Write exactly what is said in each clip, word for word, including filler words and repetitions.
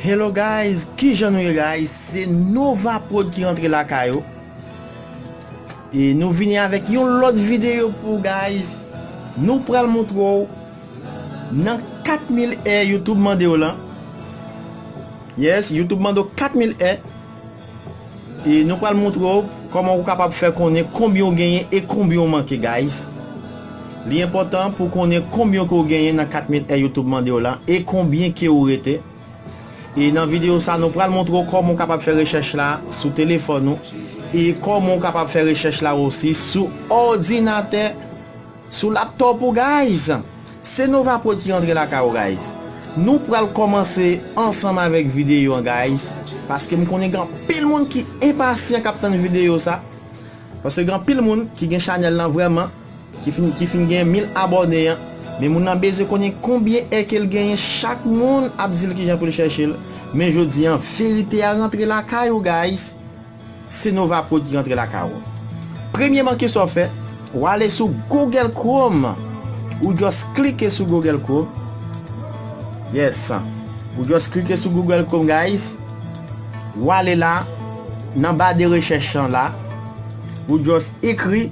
Hello guys, kijan nou ye guys? Se Nova Prod ki rantre lakay ou. E nou vini avèk yon lòt videyo pou ou guys. Nou pral montre w nan kat mil è YouTube mande w lan. Yes, YouTube mande w kat mil è. E nou pral montre w kòman ou kapab fè konnen konbyen w genyen e konbyen w manke guys. Li enpòtan pou w konnen konbyen ke w genyen nan kat mil è YouTube mande w lan e konbyen ke w rete. E nan videyo sa, nou pral montre w kòman w kapab fè rechèch la sou telefòn ou e kòman w kapab fè rechèch la osi sou òdinatè, sou laptòp ou, guys. Se Nova Prod ki rantre lakay ou, guys. Nou pral kòmanse ansanm avèk videyo an, guys, paske m konnen gen anpil moun ki enpasyan k ap tann videyo sa. Paske gen anpil moun ki gen chanèl lan vrèman, ki fin, ki fin gen mil abòne an. Men moun nan bezwen konnen konbyen è ke l genyen, chak moun ap di l kijan pou l chèche l. Men jodi an, verite a rantre lakay ou, guys. Se Nova Prod ki rantre lakay ou. Premyèman, kisa w fè? W ale sou Google Chrome. Ou just klike sou Google Chrome. Yes. Ou just klike sou Google Chrome, guys. W ale la, nan ba de rechèch lan la. Ou just ekri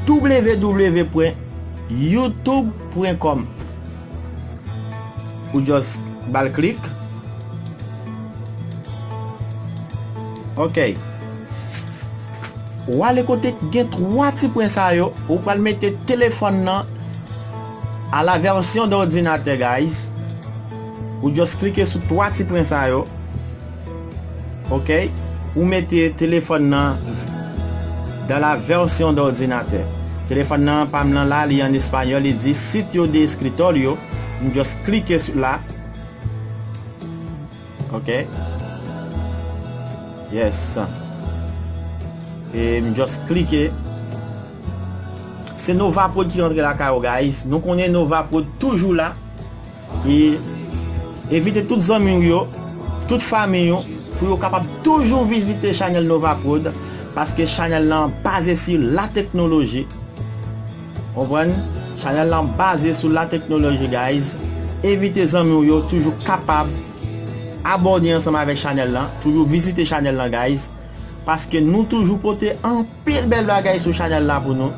w w w pwen youtube pwen kòm. Ou just ba l klik. Ok. W ale kote gen twa ti pwen sa yo, ou pral mete telefòn nan à la version d'ordinateur, guys. Ou just klike sou twa ti pwen sa yo. Ok. Ou mete telefòn nan dans la version d'ordinateur. Telefòn nan pa m lan la, li an espanyòl, li di sitio de escritorio. M just klike sou la. Ok. Yes. E m just klike. Se Nova Prod ki rantre lakay ou, guys. Nou konnen Nova Prod toujou la. E envite tout zanmi w yo, tout fanmi w, pou yo kapab toujou vizite chanèl Nova Prod, paske chanèl lan baze sou la teknoloji. Konprann? Chanèl lan baze sou la teknoloji, guys. Envite zanmi w yo toujou kapab abòne ansanm avèk chanèl lan, toujou vizite chanèl lan, guys, paske nou toujou pote anpil bèl bagay sou chanèl la pou nou.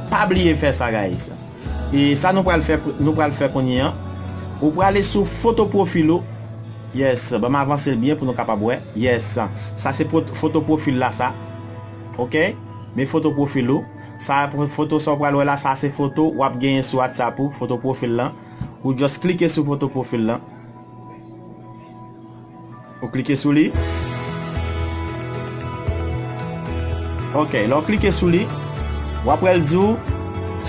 Pa bliye fè sa, guys. E sa nou pral fè, nou pral fè kounye an. Ou prale sou foto pwofil ou. Yes, ban m avanse l byen pou nou kapab wè. Yes, sa se pot-, foto pwofil la sa. Ok, men foto pwofil ou. Sa, foto sa w pral wè la, sa se foto w ap genyen sou WhatsApp ou, foto pwofil lan. Ou just klike sou foto pwofil lan. Ou klike sou li. Ok, lè w klike sou li, w ap wè l di w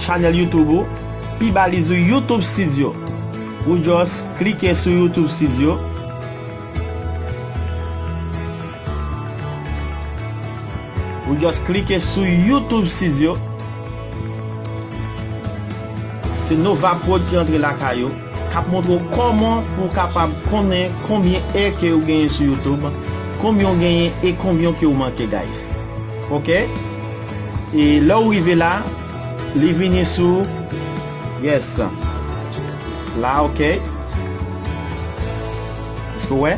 chanèl YouTube ou. Pi ba li di w YouTube Studio. Ou just klike sou YouTube Studio. Ou just klike sou YouTube Studio. Se Nova Prod ki antre lakay ou, k ap montre w kòman pou w kapab konnen konbyen è ke ou genyen sou YouTube, konbyen w genyen e konbyen ke w manke, guys. Ok? E lè w rive la, li vini sou, yes. La, ok. Èske w wè?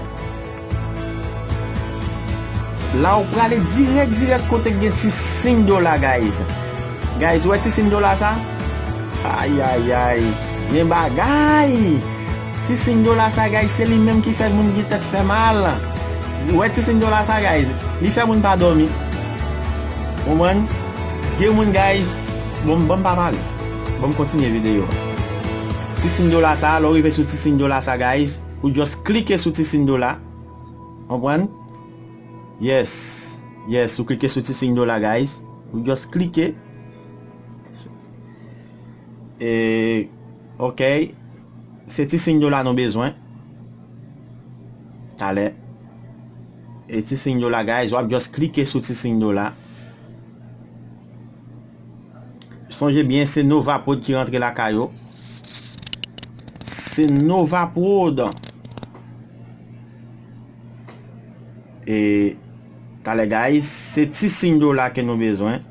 La, ou prale dirèk, dirèk kote gen ti siy dola, guys. Guys, ou wè ti siy dola sa? Ayayay, gen bagay! Ti siy dola sa, guys, se li menm ki fè moun gen tèt fè mal. Ou wè ti siy dola sa, guys, li fè moun pa dòmi. Konprann? Gen moun, guys, bon, ban m pa pale. Ban m kontinye videyo a. Ti siy dola sa, lè w rive sou ti siy dola sa, guys, ou just klike sou ti siy dola. Konprann? Yes. Yes, ou klike sou ti siy dola, guys. Ou just klike. E, ok. Se ti siy dola nou bezwen. Talè. E ti siy dola, guys, w ap just klike sou ti siy dola. Sonje byen, se Nova Prod ki rantre lakay ou. Se Nova Prod. E, talè, guys, se ti siy dola ke nou bezwen.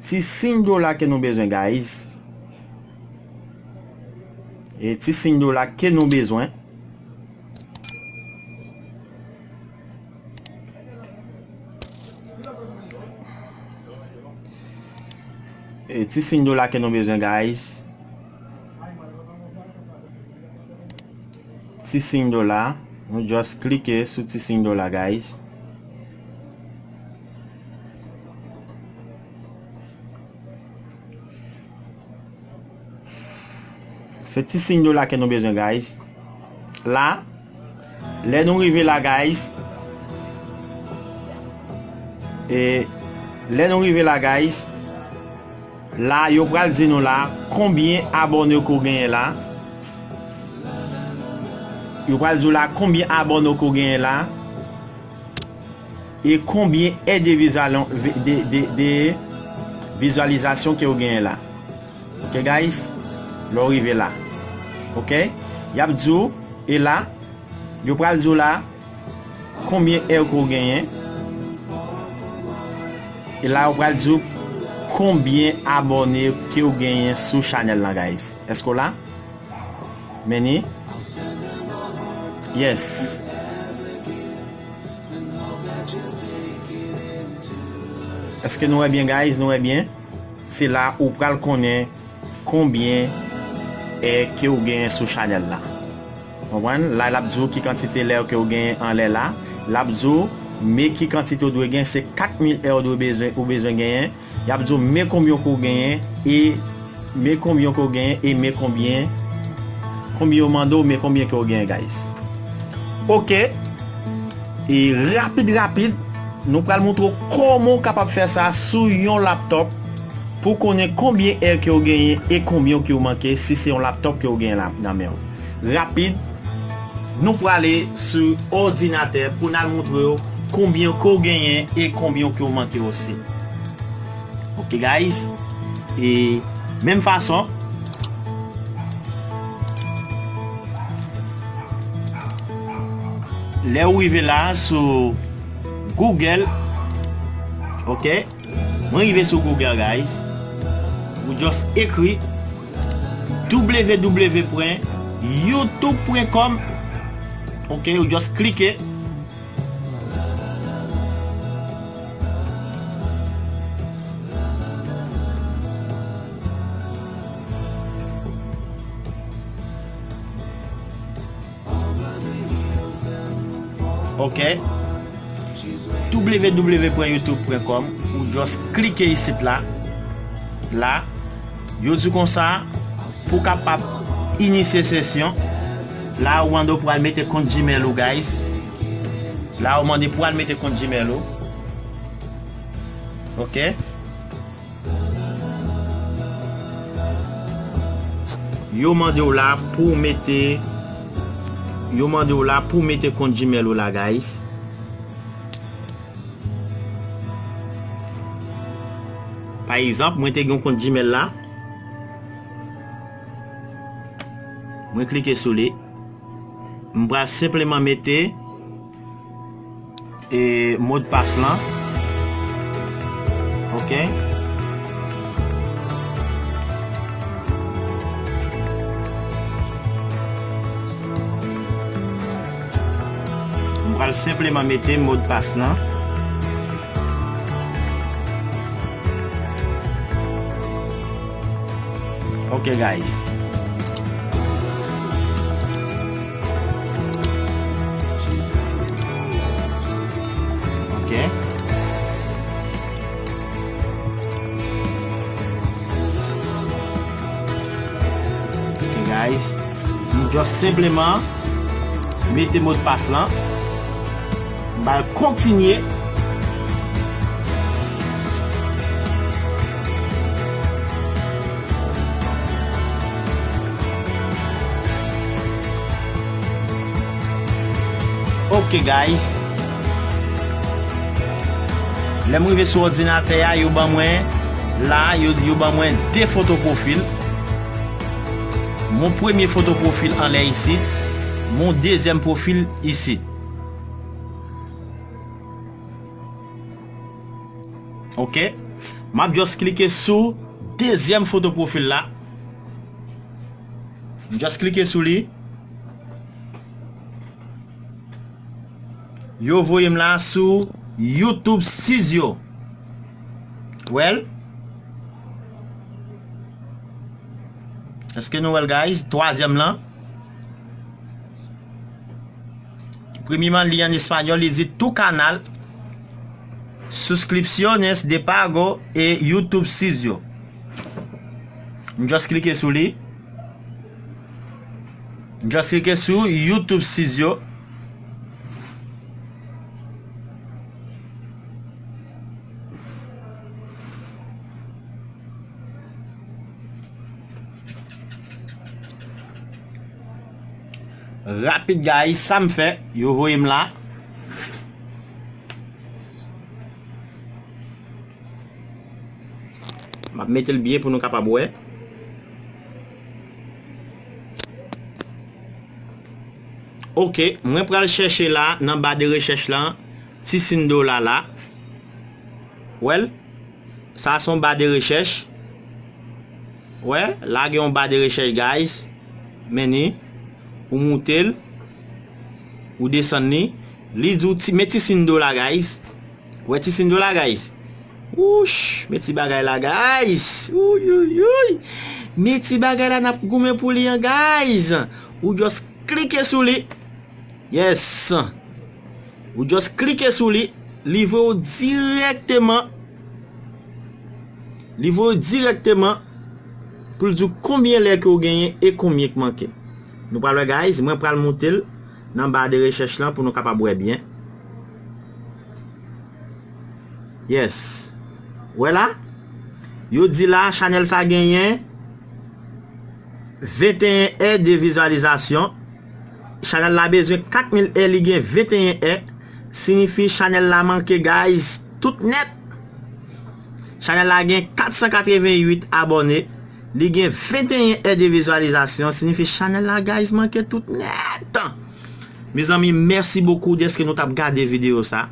Ti siy dola ke nou bezwen, guys. E ti siy dola ke nou bezwen. E ti siy dola ke nou bezwen, guys. Ti siy dola. Nou just klike sou ti siy dola, guys. Se ti siy dola ke nou bezwen, guys. La, lè nou rive la, guys, e lè nou rive la, guys, la, yo pral di nou la, konbyen abòne ke w genyen la. Yo pral di w la, konbyen abòne ke w genyen la. E konbyen è de vizual-, de, de, de vizualizasyon ke w genyen la. Ok, guys? Lè w rive la. Ok? Y ap di w, e la, yo pral di w la, konbyen è ke w genyen. E la, yo pral di w konbyen abòne ke w genyen sou chanèl la, guys. Èske w la? Meni. Yes. Èske nou wè byen, guys? Nou wè byen? Se la ou pral konnen konbyen è ke w genyen sou chanèl la. Konprann? La, l ap di w ki kantite lè ke w genyen anlè la. L ap di w, men ki kantite w dwe genyen, se kat mil è w dwe bezwen, ou bezwen genyen. Y ap di w men konbyen ke w genyen e men konbyen ke w genyen e men konbyen, konbyen yo mande w, men konbyen ke w genyen, guys. Ok. E rapid, rapid, nou pral montre w kòman w kapab fè sa sou yon laptòp pou konnen konbyen è ke w genyen e konbyen ke w manke si se yon laptòp ke w genyen la nan men w. Rapid, nou prale sou òdinatè pou n al montre w konbyen ke w genyen e konbyen ke w manke osi. Ok, guys. E menm fason, lè w rive la sou Google, ok? Mwen rive sou Google, guys. Ou just ekri www pwen youtube pwen com. Ok, ou just klike. Ok. www pwen youtube pwen com, ou just klike isit la. La, yo di konsa, pou w kapab inisye sesyon, la, ou mande w pral mete kont Gmail ou, guys. La, ou mande pral mete kont Gmail ou. Ok. Yo mande w la pou w mete, yo mande w la pou w mete kont Gmail ou la, guys. Pa egzanp, mwen te gen yon kont Gmail la. Mwen klike sou li. M pral senpleman mete e modpas lan. Ok. M pral senpleman mete modpas lan. Ok, guys. Ok. Ok, guys. M just senpleman mete modpas lan. M ba l kontinye. Ok, guys. Lè m rive sou òdinatè a, yo ban mwen, la, yo, yo ban mwen de foto pwofil. Mon premye foto pwofil anlè isit, mon dezyèm pwofil isit. Ok. M ap just klike sou dezyèm foto pwofil la. M just klike sou li. Yo voye m la sou YouTube Studio. Well, èske nou wè l, guys? Twazyèm lan. Premyeman, li an espanyòl, li di: "Tu canal, suscripciones de pago e YouTube Studio." M just klike sou li. M just klike sou YouTube Studio. Rapid, guys, sa m fè, yo voye m la. M ap mete l byen pou nou kapab wè. Ok, mwen pral chèche la, nan ba de rechèch lan, ti siy dola la. Well, sa se yon ba de rechèch. Wè, la gen yon ba de rechèch, guys. Men ni, ou moute l, ou desann li. Li di w ti, men ti siy dola, guys. Wè ti siy dola, guys. Wouch, men ti bagay la, guys. Wouyouyouyy. Men ti bagay la n ap goumen pou li an, guys. Ou just klike sou li. Yes. Ou just klike sou li. Li voye w dirèkteman. Li voye w dirèkteman pou l di w konbyen lè ke w genyen e konbyen k manke. Nou pral wè, guys. Mwen pral moute l nan ba de rechèch lan pou nou kapab wè byen. Yes. Wè la? Yo di la, chanèl sa genyen venteyen è de vizyalizasyon. Chanèl la bezwen kat mil è, li gen venteyen è. Siyifi chanèl la manke, guys, tout nèt. Chanèl la gen kat san katreven uit abòne. Li gen venteyen è de vizyalizasyon. Siyifi chanèl la, guys, manke tout nèt. Mezanmi, mèsi bokou dèske nou t ap gade videyo sa.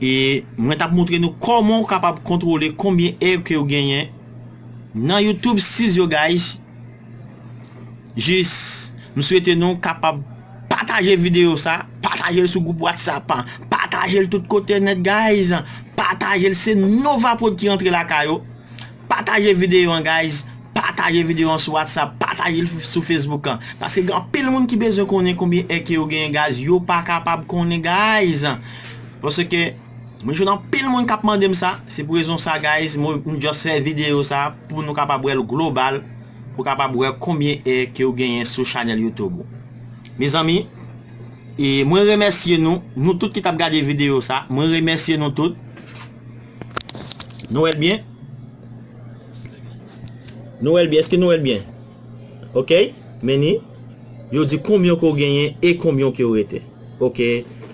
E mwen t ap montre nou kòman w kapab kontwole konbyen è ke w genyen nan YouTube Studio, guys. Jis, m swete nou kapab pataje videyo sa, pataje l sou gwoup WhatsApp, pataje l tout kote nèt, guys. Pataje l, se Nova Prod ki rantre lakay ou. Pataje videyo an, guys. Pataje videyo an sou WhatsApp, pataje l sou Facebook an. Paske gen anpil moun ki bezwen konnen konbyen è ke yo genyen, guys. Yo pa kapab konnen, guys. Paske mwen jwenn anpil moun k ap mande m sa. Se pou rezon sa, guys, mwen, m just fè videyo sa pou nou kapab wè l global, pou kapab wè konbyen è ke w genyen sou chanèl YouTube ou. Mezanmi, e mwen remèsye nou, nou tout ki t ap gade videyo sa. Mwen remèsye nou tout. Nou wè l byen? Nou wè l byen? Èske nou wè l byen? Ok? Men ni, yo di konbyen ke w genyen e konbyen ke w rete. Ok?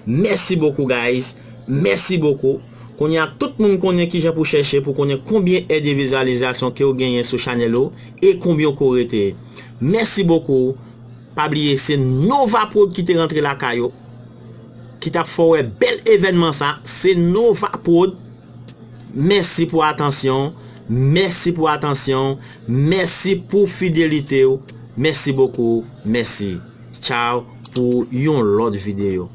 Mèsi bokou, guys. Mèsi bokou. Kounye a, tout moun konnen kijan pou chèche, pou konnen konbyen è de vizyalizasyon ke w genyen sou chanèl ou e konbyen ke w rete. Mèsi bokou. Pa bliye, se Nova Prod ki te rantre lakay ou, ki t ap fè w wè bèl evènman sa. Se Nova Prod. Mèsi pou atansyon w. Mèsi pou atansyon w. Mèsi pou fidelite w. Mèsi bokou. Mèsi. Tchaw pou yon lòt videyo.